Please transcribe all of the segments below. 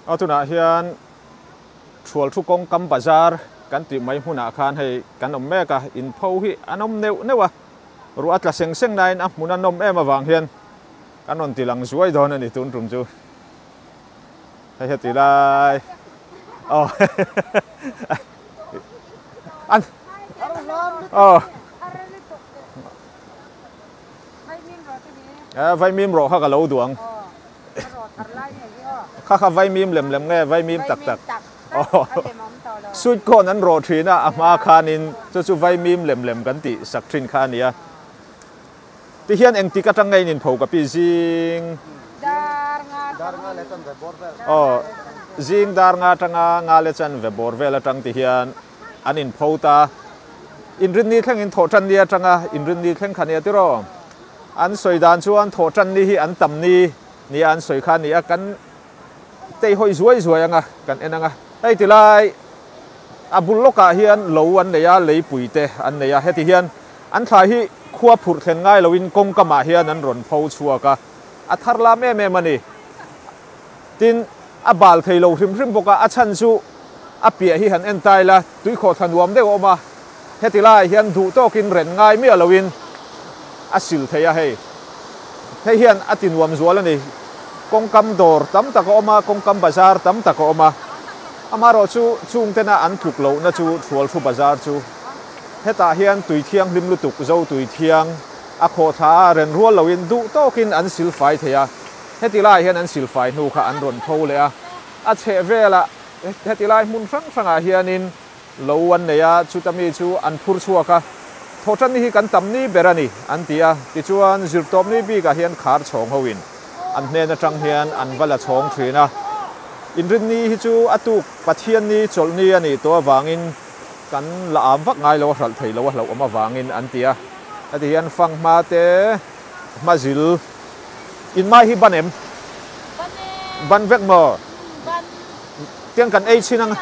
A tunah hian Thual thu kawng kam bazar kan tih mai hmunah khan hei kan awm mek a, in pho hi an awm neuh neuh a, ruah a tla seng seng nain a hmun a nawm em avang hian kan rawn ti lang zuai dawn a ni tun tum chu. Hei heti lai aw an aw vaimim rawh kha ka lo duh ang. Kha kha vaimim lem lem nge vaimim tak tak sweet corn an rawh thin a a hma khanin chu chu vaimim lem lem kan tih sak thin kha a nia. Tihian engtik atang nge in inpho ka pi zing aw zing dar nga atanga nga le chan ve bawr vel atang tihian an inpho ta. Inrinni thleng in thawh tan ni atanga inrinni thleng kha nia tiraw. An sawi dan chuan thawh tan ni hi an tam ni nia an sawi kha a ni a, kan tei hawi zuai zuai ang a, kan en ang a. Hei ti lai a bul lawkah hian lo an nei a, leipui te an nei a, heti hian an thlai hi khua phurh thlen ngai loin kawng kamah hian an rawn pho chhuak a, a thar lam em em a ni. Tin, a bal thei lo hrim hrim bawk a, a chhan chu a piah hi han en ta ila, tuikhawh thla nuam deuh a awm a, heti laiah hian duh tawkin ren ngai miah loin a sil thei a hei. Hei hian a ti nuam zual a ni. Kawngkam dawr tam tak a awm a, kawngkam bazar tam tak a awm a. Amaherawh chu chung tena an tluk lohna chu Thualthu bazar chu hetah hian tui thianghlim lutuk zo tui thiang a khawhthla a, ren rual loin duh tawkin an sil fai thei a. Heti laiah hian an silfai hnu kha an rawn tho leh a, a chheh velah heti lai hmun hrang hrangah hianin lo an nei a, chuta mi chu an phur chhuak a, thawhtanni hi kan tam ni ber a ni an ti a, tichuan zirtawpni bikah hian khar chhawng hoin an hnen atang hian an va la chhawng thin a, inrinni hi chu a tuk Pathianni chawlhni a nih tawh avangin kan la am vak ngai lo a hralh thei lo a hlauhawm avangin an ti a, heti hian fanghma te hmazil. In mai hi ban em? Ban e. Ban vek maw? Ban. Tiang kan ei chhin anga.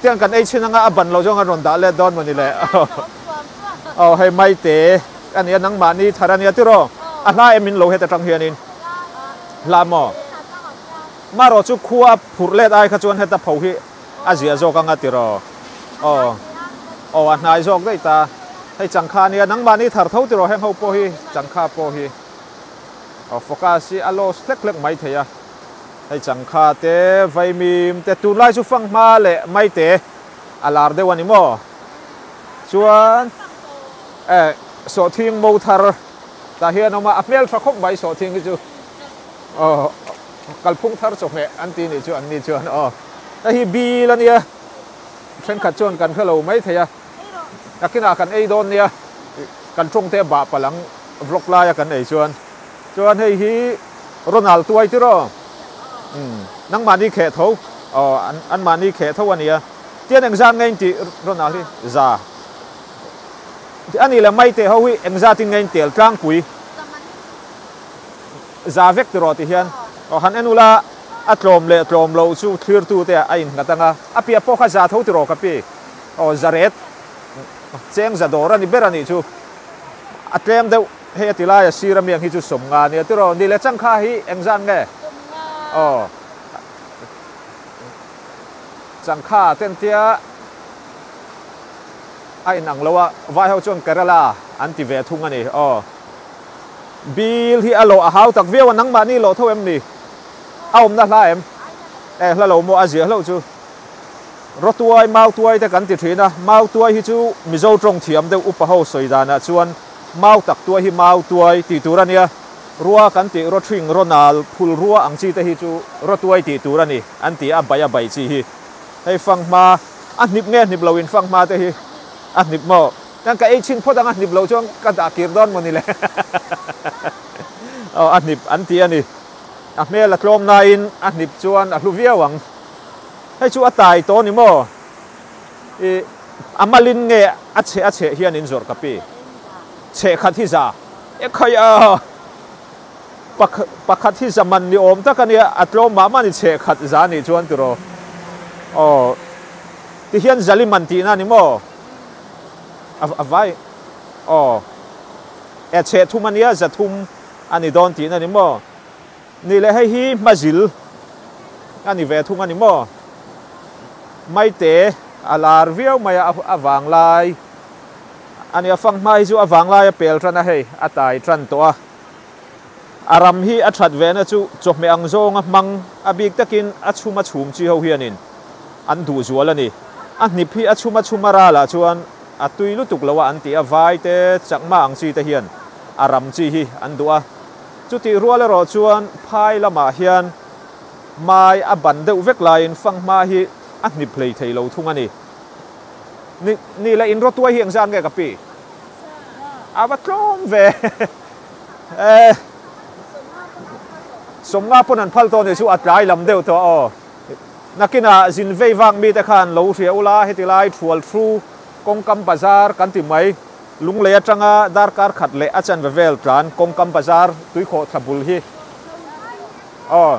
Tiang kan ei chhin anga a ban lo zawng a rawn dah let dawn maw ni le. Aw hei mai te a nia nangmahni thar a nia tiraw? A hla em in lo het atang hianin. Hla maw? Marawh chu khua phurh let ai kha chuan heta pho hi a ziah zawk anga tiraw? Aw. Aw a hnai zawk daih ta. Hei changkha ania nangmahni thar tho tiraw heng ho pawh hi changkha pawh hi aw focus hi a loss hlek hlek mai thei a. Hei changkha te vaimim te tunlai chu fanghma leh mai te a lar deuh a ni maw? Chuan eh sawhthing mo thar tah hian a awm a, a hmel tha khawp mai sawhthing hi chu. Aw kalphung thar chawhmeh an ti nih chu an ni chuan aw hei hi bil a nia thenkhat chuan kan hrelo mai thei a nakinah kan ei dawn nia kan tawngte bah palh ang vlog laia kan ei chuan chuan hei hi Ronald tuai tiraw umm nangmahni kheh tho aw an mahni kheh tho a nia tian engzat nge in tih Ronald hi za a nih leh maite ho hi engzatin nge in tel tlangpui. Za vek tiraw ti hian aw han en ula a tlawm leh tlawm loh chu thlir tu te ah a innghat ang a, a piah pawh kha za tho tiraw ka pi aw za ret cheng za dawr a ni ber a nih chu a tlem deuh hei a ti lai a sir a miang hi chu sawm nga nia tiraw ni leh changkha hi engzan nge aw changkha ten tia a inang lo a vai ho chuan Kerala an ti ve thung a ni aw. Bill hi a lawh a hau tak viau a, nangmahni lawh tho em ni? A awmna hla em? Eh, hla lo maw a ziah hlauh chu. Rawtuai, mautuai te kan ti thin a, mautuai hi chu Mizo tawng thiam deuh upa ho sawi danah chuan mau tak tuai hi mautuai tih tur a nia, rua kan tih rawthring, rawnal, phul rua ang chi te hi chu rawtuai tih tur a ni an ti a, bai a bai chi hi. Hei fanghma, a hnip nge hnip lo in fanghma te hi a hnip maw? Kan ka ei chhin phawt ang a hnip loh chuan ka dah kir dawn maw ni le. Aw a hnip an ti a ni. A hmel a tlawm nain a hnip chuan a hlu viau ang. Hei chu a tai tawh ni maw? I a malin nge a cheh a cheh hian in zawrh ka pi. Cheh khat hi za. E khai a pakhat hi za man ni awm tak a nia a tlawm mah mah ni cheh khat za nih chuan tiraw. Aw tihian zali man tihna ni maw? A vai aw e chhe thum ania za thum a ni dawn tihna ni maw? Ni leh hei hi hmazil a ni ve thung a ni maw? Maite a lar viau mai a, a vanglai a nia, fanghma hi chu a vanglai a pel tan a hei, a tai tan tawh a. A ram hi a that ve na chu chawhmeh ang zawnga hmang a bik takin a chhum a chhum chi ho hianin an duh zual a ni. A hnip hi a chhum a chhum a ralah chuan a tui lutuk lo a an ti a, vai te chakma ang chi te hian a ram chi hi an duh a. Chutih rual erawh chuan phai lamah hian mai a ban deuh vek laiin fanghma hi a hnip hlei thei lo thung a ni. Ni, ni leh inrawtuai hi engzat nge ka pi? A va tlawm ve. E, sawmnga pawn an phal tawh ni chu a tlai lam deuh tawh aw. Nakinah zin vei vak mite khan lo hria ula heti lai thual thu kawngkam bazar kan ti mai. Lunglei atanga darkar khat leh a chanve vel tlan kawngkam bazar tuikhawh thla bul hi aw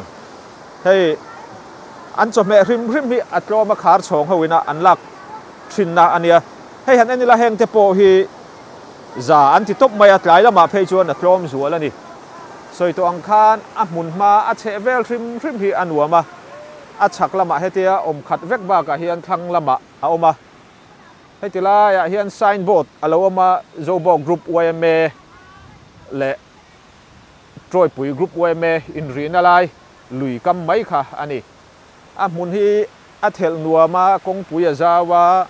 hei an chawhmeh hrim hrim hi a tlawm a khar chhawng ho ina an lak thinna a nia. Hei han en ila heng te pawh hi za an ti tawp mai a, tlai lamah phei chuan a tlawm zual a ni. Sawi tawh ang khan a hmun hma a chheh vel hrim hrim hi a nuam a, a chhak lamah hetia awm khat vek bakah hian thlang lamah a awm a. Heti laiah hian sign board a lo awm a, Zobawk Group yma leh Tawipui Group yma inrihna lai lui kam mai kha a ni. A hmun hi a thelh nuam a, kawngpui a zau a,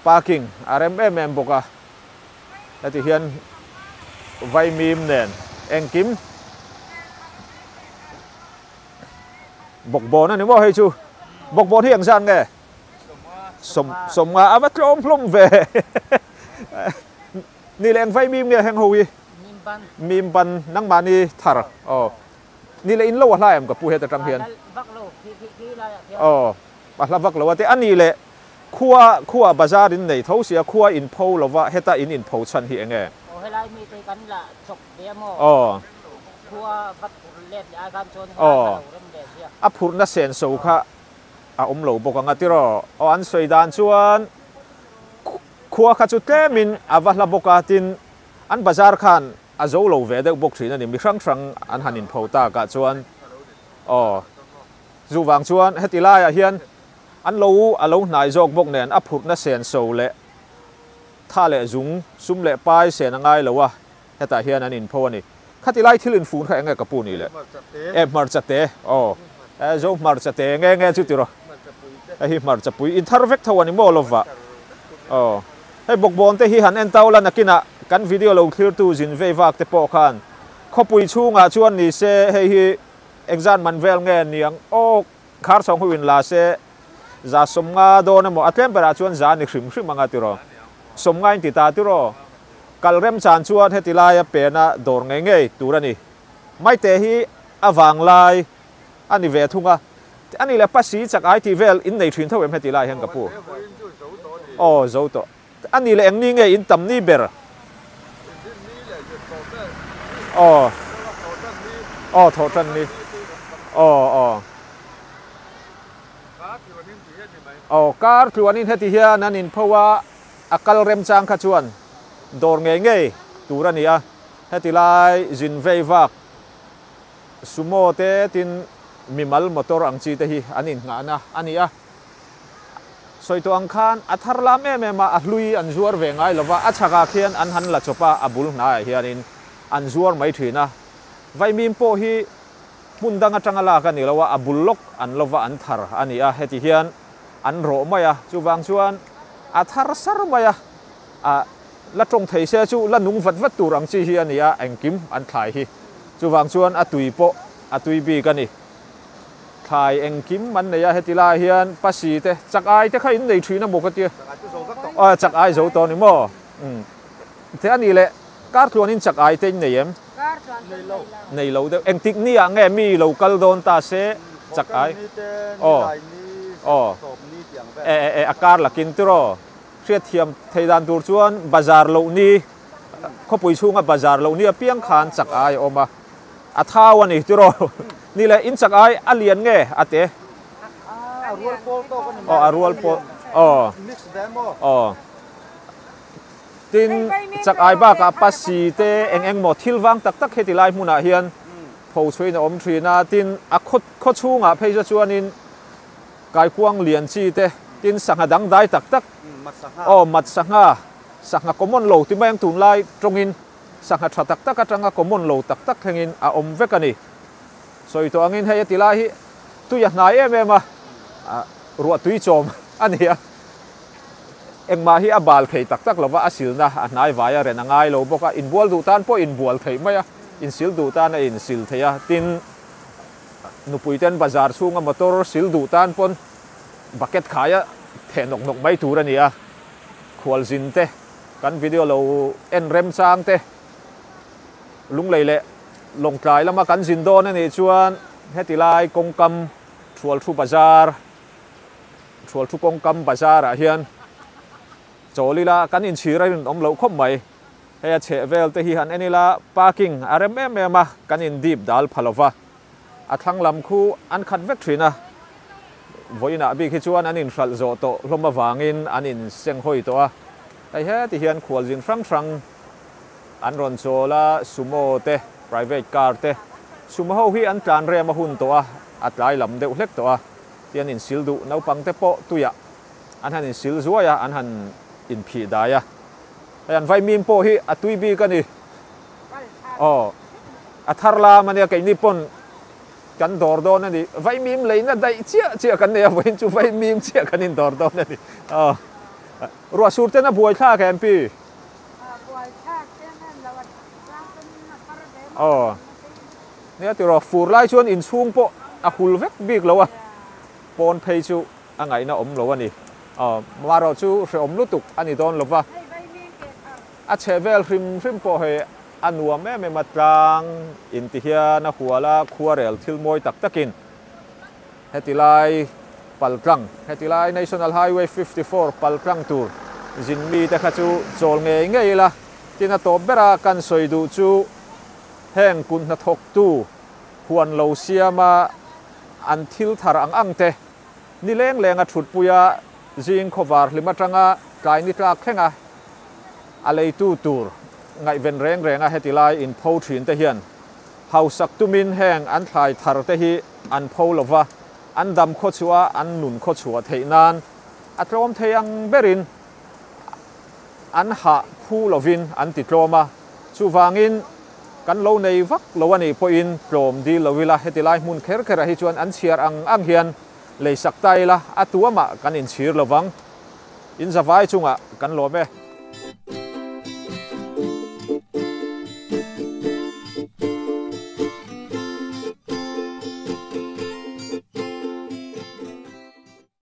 parking a rem em em bawk a. Heti hian vaimim nen engkim bawkbawn a ni maw hei chu? Bawkbawn hi engzat nge? Sawm sawmnga a va tlawm hlawm ve. Ni leh engvai mim nge heng ho hi? Mim ban nangmahni thar aw. Ni leh in lo a hla em ka pu het atang hian. Aw a hla vak lo a te a ni leh khua khua bazar in nei tho sia khua in pho lova heta in in pho chhan hi enge? Aw helai mi te kan la chawp ve a maw? Aw. Khua vat phur let leh ai khan chuan helai ka lo rem ve sia. A phurhna senso kha a awm lo bawk ang a tiraw? Aw an sawi dan chuan khua kha chu tlemin a va hla bawk a, tin an bazar khan a zo lo ve deuh bawk thin a ni, mi hrang hrang an han inpho takah chuan aw zu vang chuan heti laiah hian an lo a lo hnai zawk bawk nen a phurhna senso leh tha leh zung sum leh pai sen a ngai lo a, hetah hian an inpho a ni. Khati lai thil infun kha eng nge ka pu ni le? E hmarcha te, aw e zo hmarcha te nge nge chu tiraw? Hei hi hmarcha pui inthar vek tho a ni maw lova? Aw hei bawkbawn te hi han en tau la nakinah kan video lo thlirtu zin vei vak te pawh khan khawpui chhungah chuan ni se hei hi engzat man vel nge niang aw khar chhawng ho in la se za sawmnga dawn emaw a tlem berah chuan za ni hrim hrim anga tiraw? Sawmnga in ti ta tiraw? Kal remchan chuan heti laia pena dawr ngei ngei tur a ni. Maite hi a vanglai a ni ve thung a, a ni leh pasi chak ai tih vel in nei thin tho em heti lai hian ka pu? Aw zo tawh. A ni leh eng ni nge in tam ni ber? Aw aw thawh tan ni. Aw aw. Aw kar tluanin heti hian an inpho a. A kal remchang kha chuan dawr ngei ngei tur a ni a, heti lai zin vei vak sumo te tin mimal motor ang chi te hi an innghahna a ni a. Sawi tawh ang khan a thar lam em em a, a hlui an zuar ve ngai lova, a chhakah khian an han la chawp a, a bul hnaiah hianin an zuar mai thin a. Vaimim pawh hi hmun dang atanga lak a ni lo a, a bul lawk an lova an thar a ni a, heti hian an rawh mai a, chuvang chuan a thar sar mai a, a la tawng thei se chu la nung vat vat tur ang chi hi a ni a, engkim an thlai hi. Chuvang chuan a tui pawh a tui bik a ni. Thlai engkim an nei a, heti lai hian pasi te, chak ai te kha in nei thin a maw ka tia. Aw chak ai zo tawh a ni maw? Umm. Te a nih leh kar tluanin chak ai te in nei em? Nei lo deuh. Engtik ni ah nge mi lo kal dawn ta se chak ai? Aw. Aw. E e e a kar lakin tiraw? Hriatthiam thei dan tur chuan bazar loh ni, khawpui chhunga bazar loh ni apiang khan chak ai a awm a. A thau a ni tiraw? Ni le in chak ai a lian nge a te? Aw a rual pawl. Aw. Aw. Tin, chak ai bakah pasi te eng eng maw thil vang tak tak heti lai hmunah hian pho chhuain a awm thin a, tin a khaw khaw chhungah phei chu chuanin Kaikuang lian chi te, tin sangha dangdai tak tak, aw mat sangha, sangha common lo ti mai ang tunlai tawngin sangha tha tak tak atanga common lo tak tak thlengin a awm vek a ni. Sawi tawh angin hei a ti lai hi tui a hnai em em a, ruah tui chawm a ni a, engmah hi a bal thei tak tak lova a silna a hnai vai a ren a ngai lo bawk a, inbual duh tan pawh inbual theih mai a, insil duh tan a insil thei a, tin nupui ten bazar chhunga motor sil duh tan pawn bucket khaia theh nawk nawk mai tur a ni a, khualzin te kan video lo en remchang te Lunglei leh Lawngtlai lama kan zin dawn a nih chuan heti lai kawngkam Thualthu bazar, Thualthu kawngkam bazar ah hian chawl ila kan inchhir a rinawm loh khawp mai. Hei a chheh vel te hi han en ila parking a rem em em a, kan in dip dal pha lova, a thlang lam khu an khat vek thin a, vawiinah bik hi chuan an inhralh zawh tawh hlawm avangin an inseng hawi tawh a, hei heti hian khualzin hrang hrang an rawn chawl a, sumo te, private car te, sumo ho hi an tlan rem a hun tawh a, a tlai lam deuh hlek tawh a, tian insil duh naupang te pawh tuiah an han insil zuai a, an han inphih dai a. Hei an vaimim pawh hi a tui bik a ni. Aw, a thar lam a nia keini pawn kan dawr dawn a ni. Vaimim leina daih chiah chiah kan nei a, vawiin chu vaimim chiah kan indawr dawn a ni. Aw, ruah sur ten a buai thlak em pi? Aw, nia tiraw fur lai chuan inchhung pawh a hul vek bik lo a, pawn phei chu a ngaihna awm lo a ni. Aw, marawh chu hrehawm lutuk a ni dawn lova, a chheh vel hrim hrim pawh hei a nuam em em a, tlang in ti hian a hual a, khuarel thil mawi tak takin heti lai paltlang, heti lai National Highway 54 paltlang tur zin mite kha chu chawl ngei ngei ila, tin a tawp bera kan sawi duh chu heng kut hnathawktu huan lo siama an thil thar ang ang te Ni leng lenga thutpuia zing khawvar hlim atanga tlai ni tlak thlenga a leitu tur ngaihven reng renga heti lai inpho thin te hian hausak tumin heng an thlai thar te hi an pho lova, an dam khawchhuah a, an nun khawchhuah theih nan a tlawm thei ang berin an hah phu lovin an ti tlawm a, chuvangin kan lo nei vak lo a nih pawhin tlawm dil lo ila, heti lai hmun kher kherah hi chuan an chhiar ang ang hian lei sak ta ila, a tuamah kan inchhir lovang. In zavai chungah kan lawm e.